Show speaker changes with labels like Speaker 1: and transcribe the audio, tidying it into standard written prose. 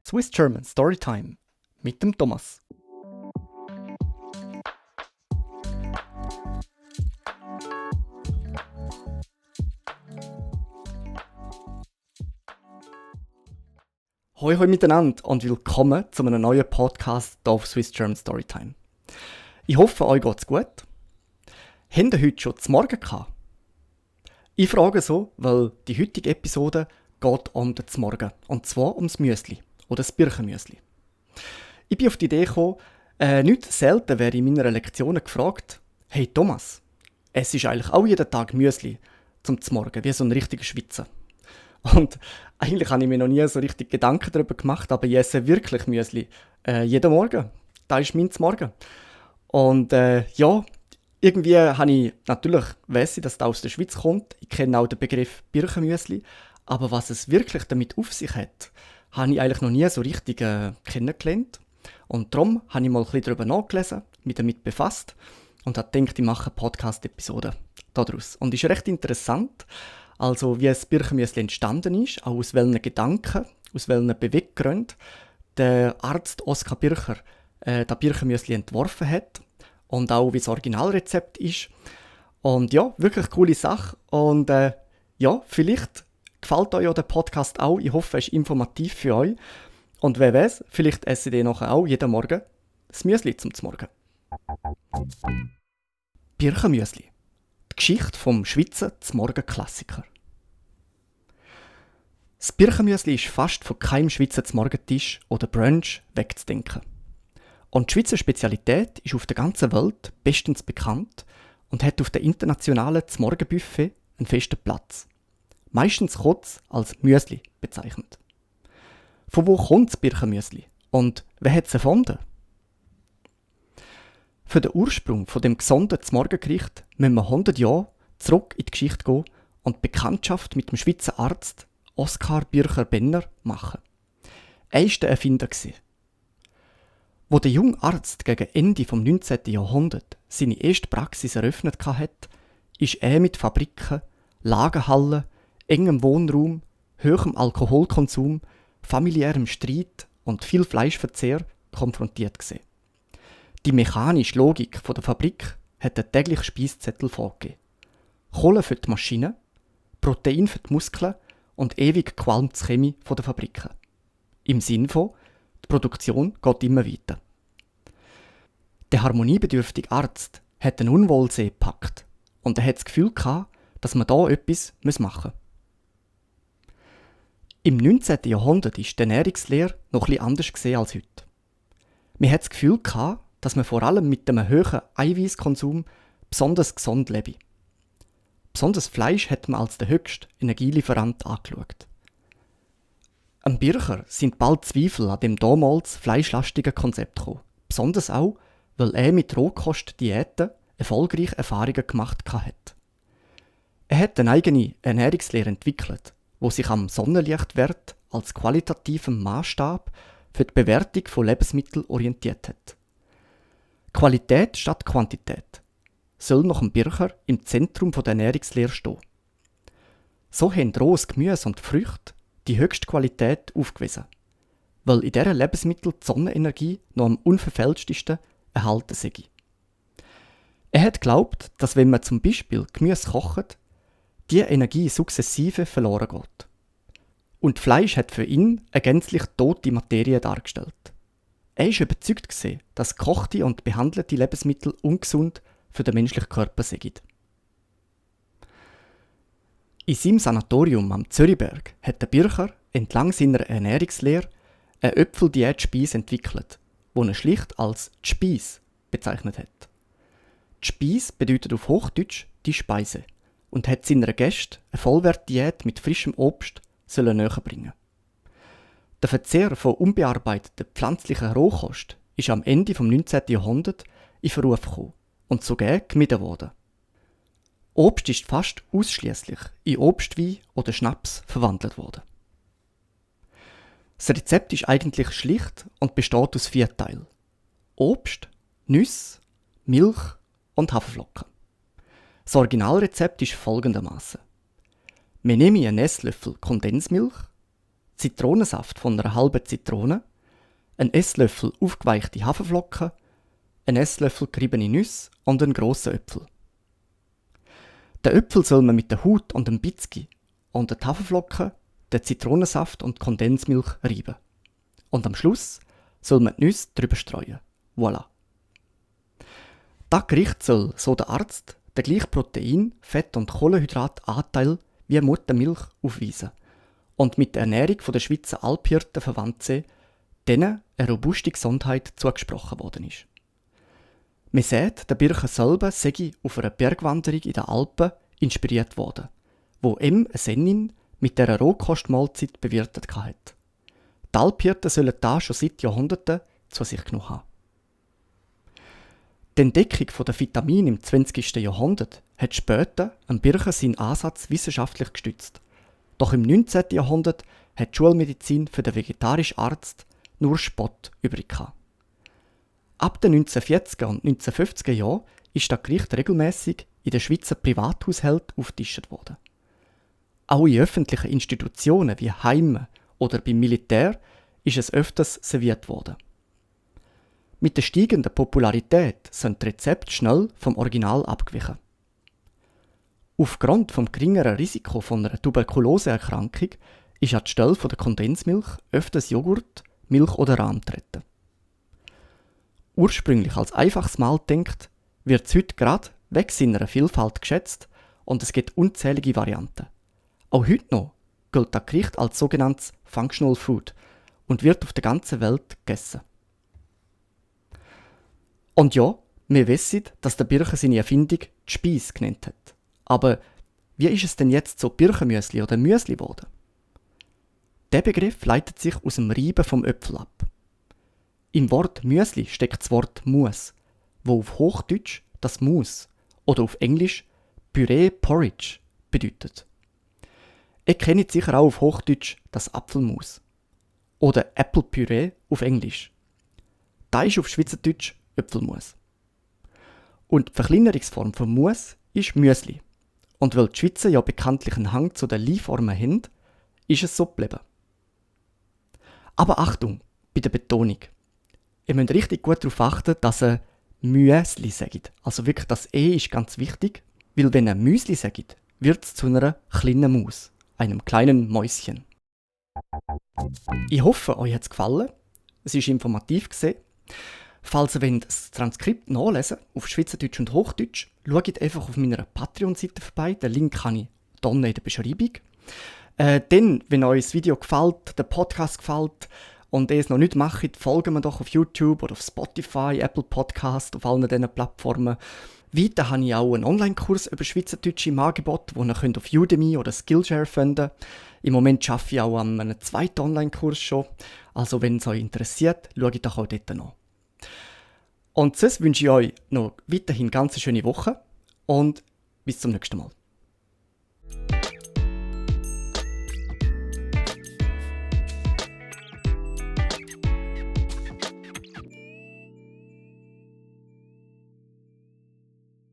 Speaker 1: Swiss German Storytime mit dem Thomas. Hoi hoi miteinander und willkommen zu einem neuen Podcast hier auf Swiss German Storytime. Ich hoffe, euch geht's gut. Habt ihr heute schon zum Morgen gehabt? Ich frage so, weil die heutige Episode geht um den Morgen. Und zwar ums Müsli oder das Birchenmüsli. Ich bin auf die Idee gekommen, nicht selten werde in meiner Lektionen gefragt: «Hey Thomas, es ist eigentlich auch jeden Tag Müsli zum Morgen, wie so ein richtiger Schweizer?» Und eigentlich habe ich mir noch nie so richtig Gedanken darüber gemacht, aber ich esse wirklich Müsli jeden Morgen. Das ist mein Morgen. Und irgendwie habe ich, natürlich weiss ich, dass das aus der Schweiz kommt. Ich kenne auch den Begriff Birchenmüsli. Aber was es wirklich damit auf sich hat, habe ich eigentlich noch nie so richtig kennengelernt. Und darum habe ich mal ein bisschen darüber nachgelesen, mich damit befasst und habe gedacht, ich mache eine Podcast-Episode daraus. Und es ist recht interessant, also wie das Birchenmüsli entstanden ist, auch aus welchen Gedanken, aus welchen Beweggründen der Arzt Oskar Bircher das Birchenmüsli entworfen hat und auch wie das Originalrezept ist. Und ja, wirklich coole Sache. Und vielleicht gefällt euch der Podcast auch. Ich hoffe, es ist informativ für euch. Und wer weiß, vielleicht essen ihr nachher auch jeden Morgen das Müsli zum Morgen. Birchenmüsli. Die Geschichte vom Schweizer Zmorgen-Klassiker. Das Birchenmüsli ist fast von keinem Schweizer Zmorgentisch oder Brunch wegzudenken. Und die Schweizer Spezialität ist auf der ganzen Welt bestens bekannt und hat auf dem internationalen Zmorgenbuffet einen festen Platz. Meistens kurz als Müsli bezeichnet. Von wo kommt das Birchenmüsli und wer hat es erfunden? Für den Ursprung von dem gesunden Zmorgengericht müssen wir 100 Jahre zurück in die Geschichte gehen und die Bekanntschaft mit dem Schweizer Arzt Oskar Bircher-Benner machen. Er war der Erfinder. Wo der junge Arzt gegen Ende des 19. Jahrhunderts seine erste Praxis eröffnet hat, ist er mit Fabriken, Lagerhallen, engem Wohnraum, hohem Alkoholkonsum, familiärem Streit und viel Fleischverzehr konfrontiert gewesen. Die mechanische Logik der Fabrik hat einen täglichen Speiszettel vorgegeben. Kohle für die Maschinen, Protein für die Muskeln und ewig qualmt das Chemie der Fabriken. Im Sinn von, die Produktion geht immer weiter. Der harmoniebedürftige Arzt hat einen Unwohlsee gepackt und er hat das Gefühl gehabt, dass man da etwas machen muss. Im 19. Jahrhundert ist die Ernährungslehre noch etwas anders gesehen als heute. Man hat das Gefühl gehabt, dass man vor allem mit einem hohen Eiweißkonsum besonders gesund lebe. Besonders Fleisch hat man als den höchsten Energielieferant angeschaut. Am Bircher sind bald Zweifel an dem damals fleischlastigen Konzept gekommen. Besonders auch, weil er mit Rohkostdiäten erfolgreich Erfahrungen gemacht hat. Er hat eine eigene Ernährungslehre entwickelt, wo sich am Sonnenlichtwert als qualitativen Maßstab für die Bewertung von Lebensmitteln orientiert hat. Qualität statt Quantität soll nach dem Bircher im Zentrum der Ernährungslehre stehen. So haben rohes Gemüse und Früchte die höchste Qualität aufgewiesen, weil in diesen Lebensmitteln die Sonnenenergie noch am unverfälschtsten erhalten sei. Er hat geglaubt, dass wenn man zum Beispiel Gemüse kocht, die Energie sukzessive verloren geht. Und Fleisch hat für ihn eine gänzlich tote Materie dargestellt. Er war überzeugt, dass gekochte und behandelte Lebensmittel ungesund für den menschlichen Körper sind. In seinem Sanatorium am Zürichberg hat der Bircher entlang seiner Ernährungslehre eine Äpfeldiät-Speise entwickelt, die er schlicht als die Speise bezeichnet hat. Die Speise bedeutet auf Hochdeutsch die Speise und hat seiner Gäste eine Vollwertdiät mit frischem Obst näherbringen. Der Verzehr von unbearbeiteter pflanzlicher Rohkost ist am Ende des 19. Jahrhunderts in Verruf gekommen und sogar gemieden worden. Obst ist fast ausschließlich in Obstwein oder Schnaps verwandelt worden. Das Rezept ist eigentlich schlicht und besteht aus 4 Teilen: Obst, Nüsse, Milch und Haferflocken. Das Originalrezept ist folgendermaßen: Man nehme einen Esslöffel Kondensmilch, Zitronensaft von einer halben Zitrone, ein Esslöffel aufgeweichte Haferflocken, ein Esslöffel geriebene Nüsse und einen grossen Äpfel. Den Äpfel soll man mit der Haut und dem Bizki und den Haferflocken, den Zitronensaft und die Kondensmilch reiben. Und am Schluss soll man die Nüsse drüber streuen. Voilà. Das Gericht soll, so der Arzt, den gleichen Protein-, Fett- und Kohlenhydratanteil wie Muttermilch aufweisen und mit der Ernährung der Schweizer Alphirten verwandt sein, denen eine robuste Gesundheit zugesprochen worden ist. Man sieht, der Bircher selber sei auf einer Bergwanderung in den Alpen inspiriert worden, wo ihm eine Sennin mit dieser Rohkostmahlzeit bewirtet hatte. Die Alphirten sollen da schon seit Jahrhunderten zu sich genommen haben. Die Entdeckung der Vitamine im 20. Jahrhundert hat später am Bircher seinen Ansatz wissenschaftlich gestützt. Doch im 19. Jahrhundert hat die Schulmedizin für den vegetarischen Arzt nur Spott übrig gehabt. Ab den 1940er und 1950er Jahren ist das Gericht regelmäßig in den Schweizer Privathaushalten aufgetischt worden. Auch in öffentlichen Institutionen wie Heimen oder beim Militär ist es öfters serviert worden. Mit der steigenden Popularität sind die Rezepte schnell vom Original abgewichen. Aufgrund des geringeren Risikos von einer Tuberkuloseerkrankung ist an die Stelle der Kondensmilch öfters Joghurt, Milch oder Rahm getreten. Ursprünglich als einfaches Mahl gedacht, wird es heute gerade wegen seiner Vielfalt geschätzt und es gibt unzählige Varianten. Auch heute noch gilt das Gericht als sogenanntes Functional Food und wird auf der ganzen Welt gegessen. Und ja, wir wissen, dass der Bircher seine Erfindung die Speise genannt hat. Aber wie ist es denn jetzt so Birchermüsli oder Müsli geworden? Der Begriff leitet sich aus dem Reiben vom Äpfel ab. Im Wort Müsli steckt das Wort Mus, wo auf Hochdeutsch das Mus oder auf Englisch Püree Porridge bedeutet. Ihr kennt sicher auch auf Hochdeutsch das Apfelmus oder Apple Püree auf Englisch. Da ist auf Schweizerdeutsch Äpfelmus. Und die Verkleinerungsform von Mus ist Müsli. Und weil die Schweizer ja bekanntlich einen Hang zu den Lieformen haben, ist es so geblieben. Aber Achtung bei der Betonung. Ihr müsst richtig gut darauf achten, dass ihr Müsli sagt. Also wirklich das E ist ganz wichtig, weil wenn ihr Müsli sagt, wird es zu einer kleinen Maus, einem kleinen Mäuschen. Ich hoffe, euch hat es gefallen. Es war informativ gewesen. Falls ihr das Transkript nachlesen wollt, auf Schweizerdeutsch und Hochdeutsch, schaut einfach auf meiner Patreon-Seite vorbei. Den Link habe ich unten in der Beschreibung. Dann, wenn euch das Video gefällt, der Podcast gefällt und ihr es noch nicht macht, folgt mir doch auf YouTube oder auf Spotify, Apple Podcast, auf allen diesen Plattformen. Weiter habe ich auch einen Online-Kurs über Schweizerdeutsch im Angebot, den ihr auf Udemy oder Skillshare finden könnt. Im Moment arbeite ich auch an einem zweiten Online-Kurs schon. Also wenn es euch interessiert, schaut doch auch dort nach. Und sonst wünsche ich euch noch weiterhin ganz schöne Woche und bis zum nächsten Mal.